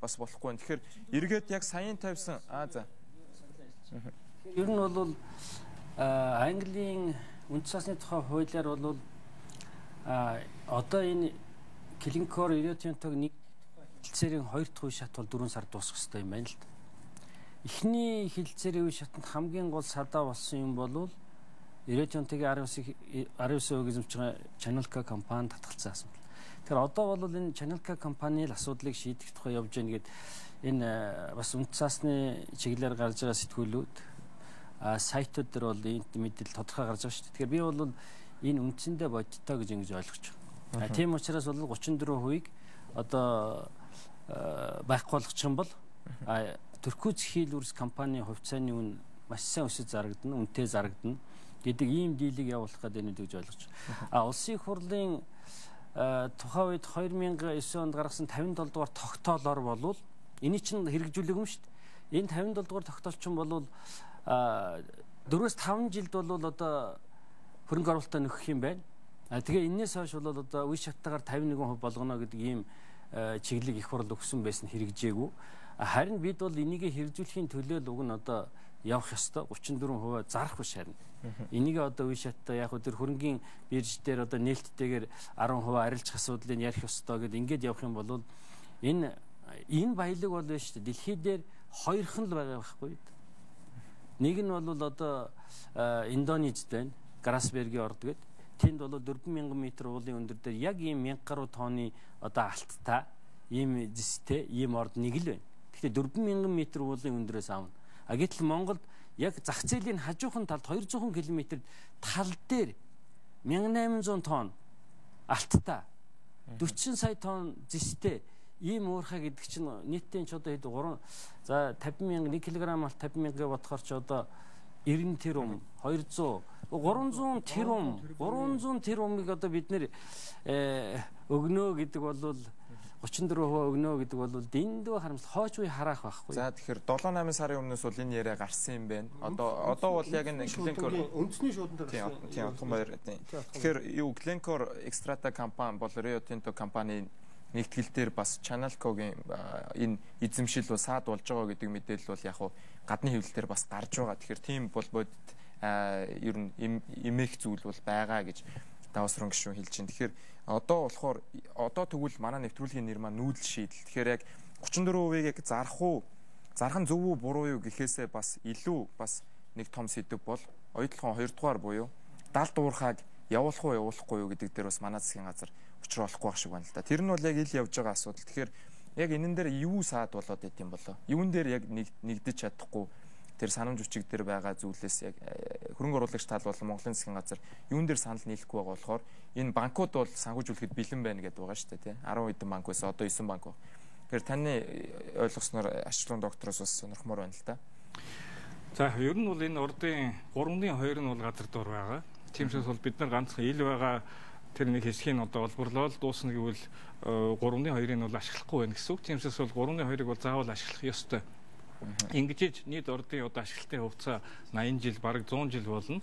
бас болохгүй. Тэгэхээр эргээд яг саяын тавьсан за. Ер нь бол Английн үндэс цаасны тухай хуулиар бол одоо энэ Glencore Rio Tinto-г нэг хэлцээрийн 2 дахь үе шат бол 4 сар дуусах хэрэгтэй юм байна л да. Эхний хэлцээрийн үе шатанд хамгийн гол садаа болсон юм бол Rio Tinto-гийн 19% эзэмшиж байгаа Chinalco компани татгалцсан асуудал. Тэгэхээр одоо бол энэ Chinalco компани л асуудлыг шийдэх тухай явж байна гэд энэ бас үндэс цаасны чиглэлээр гарч байгаа сэтгүүлүүд сайтууд дээр бол энэ мэдээлэл тодорхой гарч байгаа шүү дээ. Тэгэхээр би бол энэ үндсэндээ бодиттой гэж ингэж ойлгож байна. Тийм учраас бол 34%-ийг одоо байхгүй болгочих юм бол Туркуц хийлүүрс компани хувьцааны үн маш сайн өсөж зарагдана, үнэтэй зарагдана гэдэг ийм дийлийг явуулах гэдэг нь гэж ойлгож байна. Улсын их хурлын тухайн үед 2009 онд гаргасан 57 дугаар тогтоолоор болвол эний чинь хэрэгжүүлэг юм шүү дээ. Энэ 57 дугаар тогтоол чинь бол 4-5 жилд бол одоо хөрөнгө оруулалтаа нөхөх юм байна. Тэгээ энээс хойш бол одоо үе шаттайгаар 51% болгоно гэдэг ийм чиглэлийг их хурл өгсөн байсан хэрэгжээгүй. Харин бид бол энийг хэрэгжүүлэхийн төлөө л уг нь одоо явах ёстой 34% зарах биш харин. Энийг одоо үе шаттай яг өдөр хөрөнгийн бирж дээр одоо нээлттэйгээр 10% арилжих асуудлыг ярих ёстой гэд ингээд явах юм бол энэ баялаг бол биш шүү дээ. Дэлхий дээр хоёрхан л байгаа байхгүй. Нэг нь бол одоо Индонезид байна. Грасбергийн орд гээд тэнд бол 4000 м уулын өндөр дээр яг ийм 1000 гаруй тонны одоо алттай ийм зэстэй ийм орд нэг л байна. Гэхдээ 4000 м уулын өндрөөс авна. А гэтэл Монголд яг зах зээлийн хажуухан талд 200 км тал дээр 1800 тонн алттай 40 сая тонн зэстэй ийм уурхай гэдэг чинь нийтдээ ч одоо хэд 3 за 50 мянга 1 кг алт 50 мянга бодохоор ч одоо 90 тэрбум 200 300 тэрбум 300 тэрбумыг одоо бид нэр өгнө гэдэг бол 34% өгнө гэдэг бол дэндүү харамсал хойч үе хараах байхгүй. За тэгэхээр 7 8 сарын өмнөөс бол энэ яриа гарсан юм байна. Одоо бол яг энэ Glencore үндэсний шуудан дээр гарсан. Тийм Отгонбаяр. Тэгэхээр юу Glencore Xstrata компани бол Rio Tinto компани нэгтгэл дээр бас Chinalco-гийн энэ эзэмшил бол саад болж байгаа гэдэг мэдээлэл бол яг хуу гадны хэвлэл дээр бас гарч байгаа. Тэгэхээр тийм бол бодит ер нь эмээх зүйл бол байгаа гэж Даваасран гишүүн хэлж байна. Тэгэхээр одоо болохоор одоо тэгвэл манай нэвтрүүлгийн нэр маань нүүдэл шийдэл. Тэгэхээр яг 34%-ийг яг зарах уу, зарах нь зөв үү, буруу юу гэхээсээ бас илүү бас нэг том сэдэв бол оюутлогын 2 дугаар буюу далд уурхайг явуулах уу, явуулахгүй юу гэдэг дээр бас манай засгийн газар учраа олохгүй байх шиг байна л да. Тэр нь бол яг ил явж байгаа асуудал. Тэгэхээр яг энэн дээр юу саад болоод идэм болоо? Юун дээр яг нэгдэж чадахгүй тэр санамж хүчиг дээр байгаа зүйлээс яг хөрөнгө оруулагч тал болон Монголын засгийн газар юун дээр санал нийлэхгүй байгаа болохоор энэ банкуд бол санхүүжүүлэхэд бэлэн байна гэдэг байгаа шүү дээ, тий. 10 хэдэн банк байсан, одоо 9 банк. Тэгэхээр таны ойлгосноор ачлын доктороос бас сонирхмоор байна л да. За ер нь бол энэ ордын 3-2 нь бол газар дор байгаа. Тийм учраас бол бид нар ганцхан ил байгаа тэр нэг хэсгийг одоо олборлоод дуусна гэвэл 3-2-ыг нь бол ашиглахгүй байна гэсэн үг. Тийм учраас бол 3-2-ыг бол заавал ашиглах ёстой. Ингэж нийт ордын одоо ашиглалтын хугацаа 80 жил бараг 100 жил болно.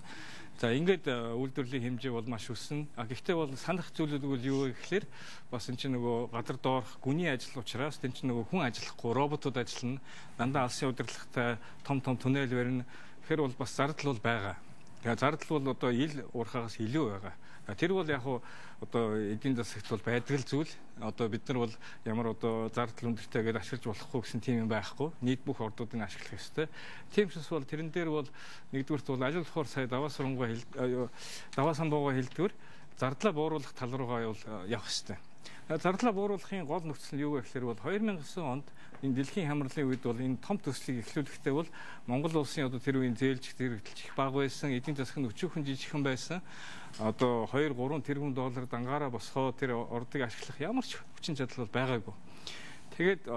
За ингээд үйлдвэрлэлийн хэмжээ бол маш өснө. А гэхдээ бол санах зүйлүүд бол юу вэ гэхлээр бас энэ чинь нөгөө газар доорх гүний ажил учраас энэ чинь нөгөө хүн ажиллахгүй роботууд ажиллана. Дандаа алсын удирдлагатай том том туннель барина. Тэгэхээр бол бас зардал бол байгаа. Тэгээ зардал бол одоо ил уурхаагаас илүү байгаа. Тэр бол яг хуу одоо эдийн засагт бол байдаг л зүйл. Одоо бид нар бол ямар одоо зардал өндөртэй гэдээ ашиглаж болохгүй гэсэн тийм юм байхгүй. Нийт бүх ордуудыг ашиглах ёстой. Тийм учраас бол тэрэн дээр бол нэгдүгüрт бол ажил болохоор сая даваа самбуугаа хэлдгүр зардлаа бууруулах тал руугаа бол явах ёстой. Зардлаа бууруулахын гол нөхцөл нь юу вэ гэхээр бол 2009 онд энэ дэлхийн хямралын үед бол энэ том төслийг эхлүүлэхдээ бол Монгол улсын одоо тэр үеийн зээлжих зэрэглэж их бага байсан, эдийн засаг нь өчүүхэн жижигхэн байсан. Одоо 2 3 тэрбум доллар дангаараа босгоо тэр ордыг ашиглах ямар ч хүчин чадал бол байгаагүй. Тэгээд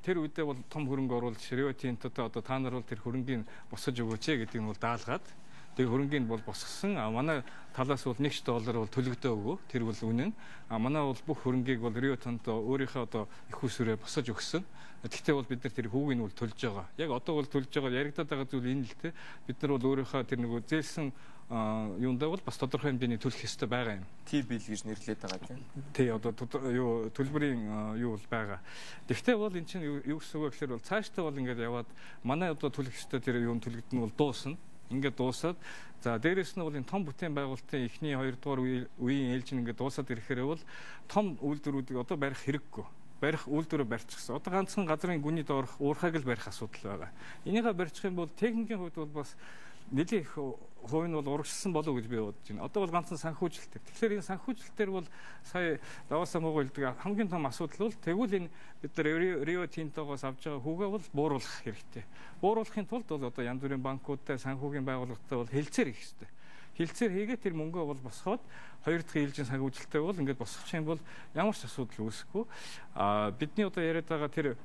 тэр үедээ бол том хөрөнгө оруулж Rio Tinto-той одоо та нар бол тэр хөрөнгийг босгож өгөөч гэдэг нь бол даалгаад тэг хөрөнгийг бол босгосон. А манай талаас бол 1 доллар бол төлөгдөөгүй. Тэр бол үнэн. А манай бол бүх хөрөнгийг бол Rio Tinto өөрийнхөө одоо их усүрээр босгож өгсөн. Гэхдээ бол бид нар тэр хүүгийг нь бол төлж байгаа. Яг одоо бол төлж байгаа яригадаад байгаа зүйл энэ л те. Бид нар бол өөрийнхөө тэр нөгөө зээлсэн юундаа бол бас тодорхой хэмжээний төлөх ёстой байгаа юм. T-bill гэж нэрлэдэг байгаа тийм. Тий, одоо юу төлбөрийн юу бол байгаа. Тэгэхдээ бол эн чинь юу гэсэн үг вэ гэхээр бол цаашдаа бол ингээд яваад манай одоо төлөх ёстой тэр юм төлөгдөн бол дуусна. Ингээд дуусаад за дээрэс нь бол энэ том бүтээн байгуулалтын эхний 2 дугаар үеийн ээлж нь ингээд дуусаад ирэхээр бол том үйлдвэрүүдийг одоо барих хэрэггүй. Барих үйлдвэрээ барьчихсан. Одоо ганцхан газрын гүний доорх уурхайг л барих асуудал байгаа. Энийгээ барьчих юм бол техникийн хувьд бол бас нэлээд их хувь нь бол урагшилсан болов гэж би бодож байна. Одоо бол ганцхан санхүүжилт. Тэгэхээр энэ санхүүжилтээр бол сая даваасаа муугаа хэлдэг хамгийн том асуудал бол тэгвэл энэ бид нар Рио Тинтогоос авч байгаа хүүгээ бол бууруулах хэрэгтэй. Бууруулахын тулд бол одоо янз бүрийн банкудтай, санхүүгийн байгууллагатай бол хэлцээр хийх хэрэгтэй. Хэлцээр хийгээд тэр мөнгөө бол босгоод хоёр дахь ээлжийн санхүүжилттэй бол ингээд босгох юм бол ямар ч асуудал үүсэхгүй. Бидний одоо яриад байгаа тэр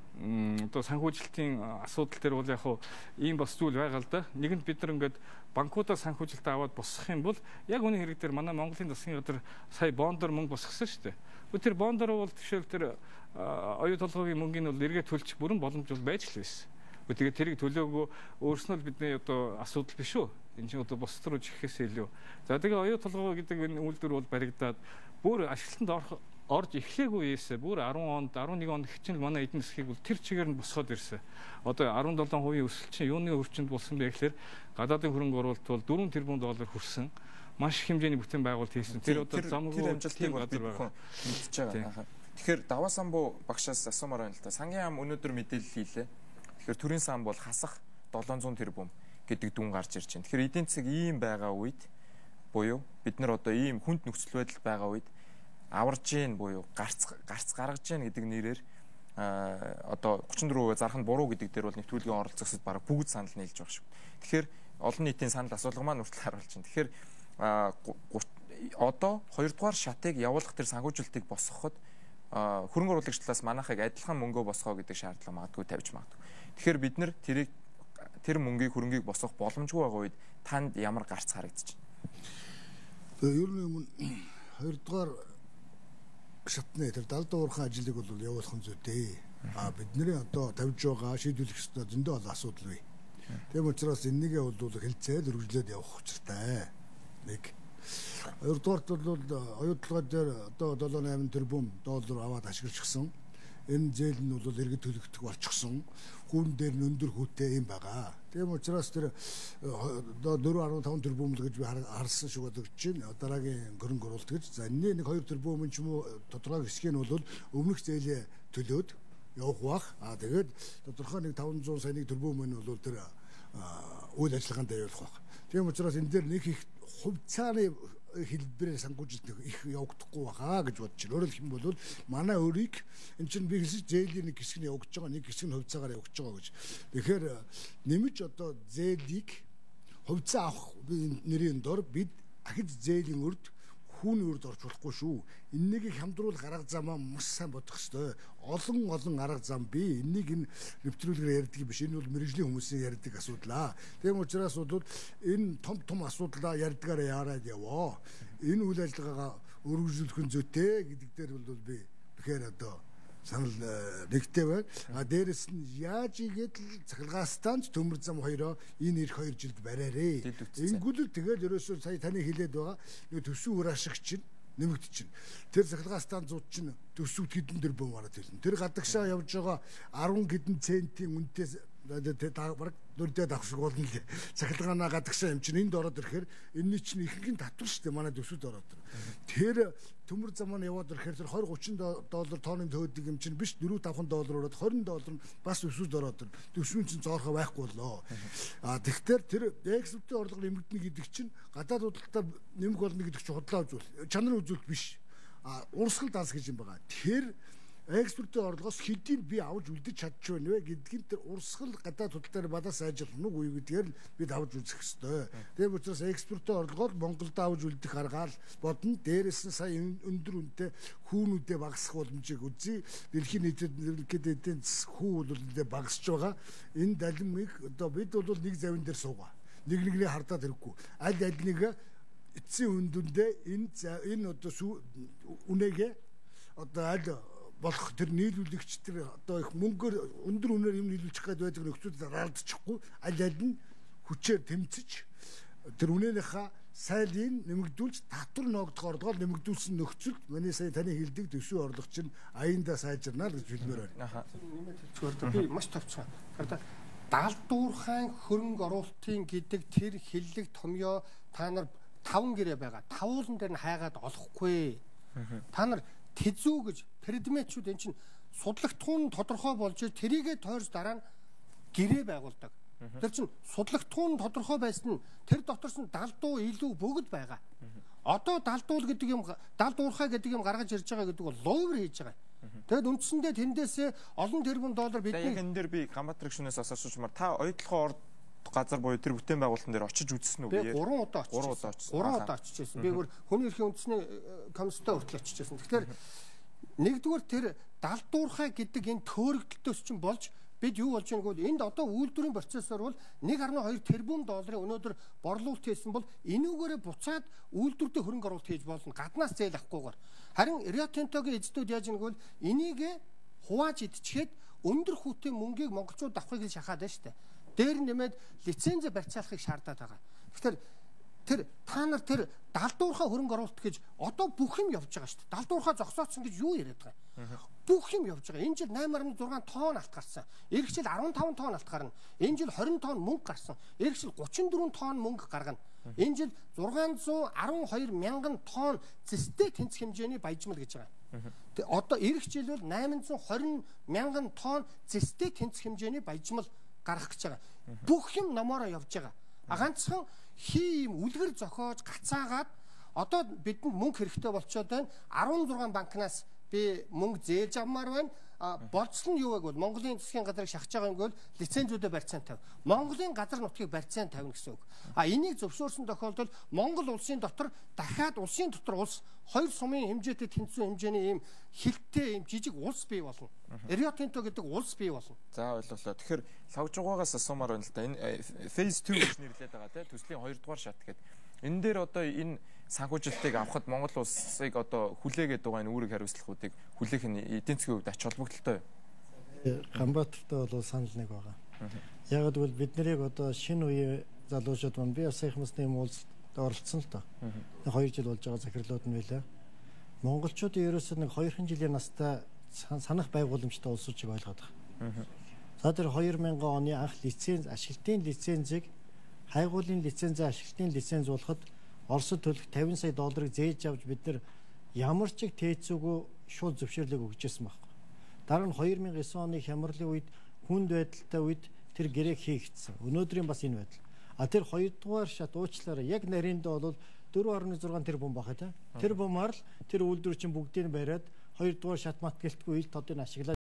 одоо санхүүжилтийн асуудал дээр бол яг хуу ийм бас зүйл байгаа л да. Нэгэнт бид нар ингээд банкудаа санхүүжилтээ аваад босгох юм бол яг үнэн хэрэг дээр манай Монголын засгийн газар сая бондор мөнгө босгосон шүү дээ. Тэр бондор бол жишээл тэр оюу толгойн мөнгийг бол эргээ төлчих бүрэн боломж бол байж л байсан. Тэгээд тэрийг төлөөгөө өөрснөө л бидний одоо асуудал биш үү? Энэ чинь одоо бусд руу чихэхээс илүү. За тэгээ оюу толгой гэдэг энэ үйлдвэр бол баригдаад бүр ашиглалтанд орж эхлээгүй ийсэ бүр 10 онд 11 онд хичээл манай эдийн засгийг бол тэр чигээр нь босгоод ирсэн. Одоо 17% өсөлт чинь юуны өвчнөд болсон бэ гэхээр гадаадын хөрөнгө оруулалт бол 4 тэрбум доллар хүрсэн. Маш их хэмжээний бүтээн байгуулалт хийсэн. Тэр одоо замгүй амжилтыг бол бид бүхэн мэдчихэж байгаа. Тэгэхээр Даваасамбу багшаас асуумаар байна л да. Сангийн яам өнөөдөр мэдээлэл хийлээ. Тэгэхээр төрийн сан бол хасах 700 тэрбум гэдэг дүн гарч ирж байна. Тэгэхээр эдийн засаг ийм байгаа үед буюу бид нар одоо ийм хүнд нөхцөл байдал байгаа үед аварж гин буюу гарц гаргаж гин гэдэг нэрээр одоо 34% зарах нь буруу гэдэг дээр бол нэвтрүүлгийн оролцогсод бараг бүгд санал нийлж байгаа шүү. Тэгэхээр олон нийтийн санал асуулга маань хүртэл харуулж байна. Тэгэхээр одоо 2 дугаар шатыг явуулах тэр санхүүжилтийг босгоход хөрөнгө оруулагч талаас манайхыг адилхан мөнгөө босгоо гэдэг шаардлага магадгүй тавьж магадгүй. Тэгэхээр бид нар тэрийг тэр мөнгийг хөрөнгийг босгох боломжгүй байгаа үед танд ямар гарц харагдаж байна? Ер нь 2 дугаар шатны тэр 70 уурхайн ажлыг бол явуулах нь зүйтэй. А бидний одоо тавьж байгаа шийдвэрлэх ёстой зөндөө олон асуудал бий. Тийм учраас энэнийгээ бол хэлцээд өргөжлөөд явах учиртай. Нэг. Хоёрдугаарт бол оюутлогоо дээр одоо 7 8 тэрбум доллар аваад ашиглчихсан. Энэ зээл нь бол иргэд төлөгдөх болчихсон. Хүүн дээр нь өндөр хүүтэй юм байгаа. Тийм учраас тэр одоо 4.5 тэрбум л гэж би харсан шиг бодогдож байна. Дараагийн хөрөнгө оруулалт гэж. За энэний нэг 2 тэрбум ч юм уу тодорхой хэсгийг нь бол өмнөх зээлээ төлөөд явах бах. А тэгээд тодорхой нэг 500 сая 1 тэрбум нь бол тэр үйл ажиллагаанд явуулах бах. Тийм учраас энэ дээр нэг их хувьцааны хэлбэрээр санхүүжилт их явагдахгүй баха гэж бодож байна. Өөрөөр хэлэх юм бол манай өөрийг эн чинь би хэлсэн зээлийн нэг хэсэг нь явагдаж байгаа, нэг хэсэг нь хувьцаагаар явагдаж байгаа гэж. Тэгэхээр нэмж одоо зээлийг хувьцаа авах нэрийн дор бид ахиж зээлийн өрд хүүний үрд орж болохгүй шүү. Энэнийг хямдруулах арга замаа маш сайн бодох ёстой. Олон арга зам бий. Энийг энэ нэвтрүүлгээр ярьдаг биш. Энэ бол мэргэжлийн хүмүүсийн ярьдаг асуудал аа. Тийм учраас бол энэ том асуудлаа ярьдгаараа яарад яваа. Энэ үйл ажиллагаагаа өргөжлөх нь зүйтэй гэдэг дээр бол би тэгэхээр одоо санал нэгтэй байна. А дээрэс нь яаж игээд л цахилгаан станц төмөр зам хоёроо энэ эх 2 жилд бариарэ. Ингүүл тэгэл ерөөсөө сая таны хэлээд байгаа нэг төсвийн үр ашиг чинь нэмэгдчихэв. Тэр цахилгаан станцууд чинь төсөвт хэдэн тэрбум гараад ирнэ. Тэр гадагшаа явж байгаа 10 хэдэн центийн үнэтэй бараг дүрдээ давх шиг болно лээ. Цахилгаанаа гадагшаа юм чинь энд ороод ирэхээр энэний чинь ихэнх нь татвар шүү дээ. Манай төсөвд ороод ирнэ. Тэр төмөр зам маань яваад ирэхээр тэр 20 30 доллар тонны төөдөг юм чинь биш 4 5 доллар ороод 20 доллар нь бас төсөвд ороод ирнэ. Төсвийн чинь зоорхоо байхгүй боллоо. А тэгэхээр тэр экспортын орлого нэмэгдэнэ гэдэг чинь гадаад худалдаа нэмэх болно гэдэг чинь худлаа үзүүл. Чанарын үзүүлэлт биш. А урсгал данс гэж юм байгаа. Тэр экспортын орлогоос хэдийг би авч үлдэж чадчих байна вэ гэдгийг тэр урсгал гадаад худалдаар баланс сайжруулах нь үгүй гэдгээр л бид авч үзэх ёстой. Тийм учраас экспортын орлогоор Монголд авч үлдэх аргаал бодно. Дээрээс нь сая өндөр үнэтэй хүүнүүдээ багасгах боломжийг үзье. Дэлхийн нийтэд нэрнэхэд эдийн засаг хүү бол нэлээ багасч байгаа. Энэ далимыг одоо бид бол нэг завин дээр суугаа. Нэг нэгний хардаад ирэхгүй. Аль аль нэг эцсийн үндүндээ энэ одоо үнэгээ одоо аль болох тэр нийлүүлэгч тэр одоо их мөнгөөр өндөр үнээр юм нийлүүлчих гээд байдаг нөхцөл раалдчихгүй аль аль нь хүчээр тэмцэж тэр үнээнийхээ сайлын нэмэгдүүлж татвар ноогдох орлогоор нэмэгдүүлсэн нөхцөлд миний сая таны хэлдэг төсвийн орлого чинь аяндаа сайжирнаа л гэж хэлмээр байна. Нэмээд хэлчихвэр би маш товчхон. Тэгэхээр далдуурхайн хөрөнгө оруулалтын гэдэг тэр хиллэг томьёо та нар 5 гэрээ байгаа. Тавуулан дээр нь хайгаад олохгүй. Та нар тэзүү гэж предметчүүд эн чинь судлагдахуун тодорхой болж тэрийгэ тойрж дараа нь гэрээ байгуулдаг. Тэр чинь судлагдахуун тодорхой байсан нь тэр доторс нь далдуу илүү бүгд байгаа. Одоо далдуул гэдэг юм далдуурхай гэдэг юм гаргаж ирж байгаа гэдэг бол ловер хийж байгаа. Тэгэд үндсэндээ тэндээсээ олон тэрбум доллар бидний яг энэ дээр би Ганбаатар гишүүнээс асуучмаар та оюутлогын орд газар буюу тэр бүтээн байгуулалтан дээр очиж үзсэн үү? Би 3 удаа очиж. 3 удаа очиж байсан. Би өөр хүний эрхийн үндэсний комисстай хүртэл очиж байсан. Тэгэхээр нэгдүгээр тэр далдуурхай гэдэг энэ төөрөгдөлтөөс чинь болж бид юу болж байгааг бол энд одоо үйлдвэрийн процессор бол 1.2 тэрбум долларын өнөөдөр борлуулалт хийсэн бол энүүгээрээ буцаад үйлдвэртээ хөрөнгө оруулалт хийж болно. Гаднаас зээл авахгүйгээр. Харин Рио Тинтогийн эздүүд яаж ийм бол энийг хувааж идчихэд өндөр хүүтэй мөнгийг монголчууд авахыг л шахаад байна шүү дээ. Дээр нэмээд лиценз барьцаалахыг шаардаад байгаа. Тэгэхээр тэр та нар тэр далдуурхай хөрөнгө оруулалт гэж одоо бүх юм явж байгаа шүү дээ. Далдуурхай зогсоодсон гэж юу яриад байгаа юм? Бүх юм явж байгаа. Энэ жил 8.6 тонн алт гарсан. Ирэх жил 15 тонн алт гарна. Энэ жил 20 тонн мөнгө гарсан. Ирэх жил 34 тонн мөнгө гаргана. Энэ жил 612 мянган тонн зэстэй тэнцэх хэмжээний баяжмал гэж байгаа. Одоо ирэх жил бол 820 мянган тонн зэстэй тэнцэх хэмжээний баяжмал гаргах гэж байгаа. Бүх юм номоороо явж байгаа. Ганцхан хий юм үлгэр зохиож гацаагаад одоо бидэнд мөнгө хэрэгтэй болчоод байна. 16 банкнаас би мөнгө зээлж авмаар байна. Болцол нь юу вэ гэвэл Монголын засгийн газрыг шахаж байгаа юм гэвэл лицензүүдээ барьцаан тавь. Монголын газар нутгийг барьцаан тавина гэсэн үг. А энийг зөвшөөрсөн тохиолдолд Монгол улсын дотор дахиад улсын дотор улс хоёр сумын хэмжээтэй тэнцвэн хэмжээний ийм хилтэй ийм жижиг улс бий болно. Рио Тинто гэдэг улс бий болно. За ойлголоо. Тэгэхээр лавжуугаас асуумаар байна л да. Энэ Phase 2 гэж нэрлэдэг байгаа тийм төслийн 2 дугаар шат гэдэг. Энэ дээр одоо энэ санхүүжилтийг авахд Монгол улсыг одоо хүлээгээд байгаа энэ үүрэг хариуцлагуудыг хүлээх нь эдийн засгийн хувьд ач холбогдолтой юу? Ганбаатартай бол санал нэг байгаа. Яг гэвэл бид нарыг одоо шинэ үеийн залуучууд маань би бас саяхмасны юм уулзалт оролцсон л доо. 2 жил болж байгаа захирлууд нь байлаа. Монголчуудын ерөөсөө нэг 2 жилийн настай санах байгууламжтай улсууд шиг ойлгоод байгаа. За тэр 2000 оны анх лиценз ашиглалтын лицензийг хайгуулын лицензээ ашиглалтын лиценз болоход Оросд төлөх 50 сая долларыг зээж авч бид нар ямар ч тээцүүгүй шууд зөвшөөрлийг өгч ирсэн байхгүй. Дараа нь 2009 оны хямралын үед хүнд байдалтай үед тэр гэрээг хийгдсэн. Өнөөдрийн бас энэ байдал. А тэр хоёрдугаар шат уучлаарай яг нариндаа бол 4.6 тэрбум байх тийм. Тэр бумаар л тэр үйлдвэр чинь бүгдийг бариад хоёрдугаар шат мат гэлтгүй ил тодыг ашиглаад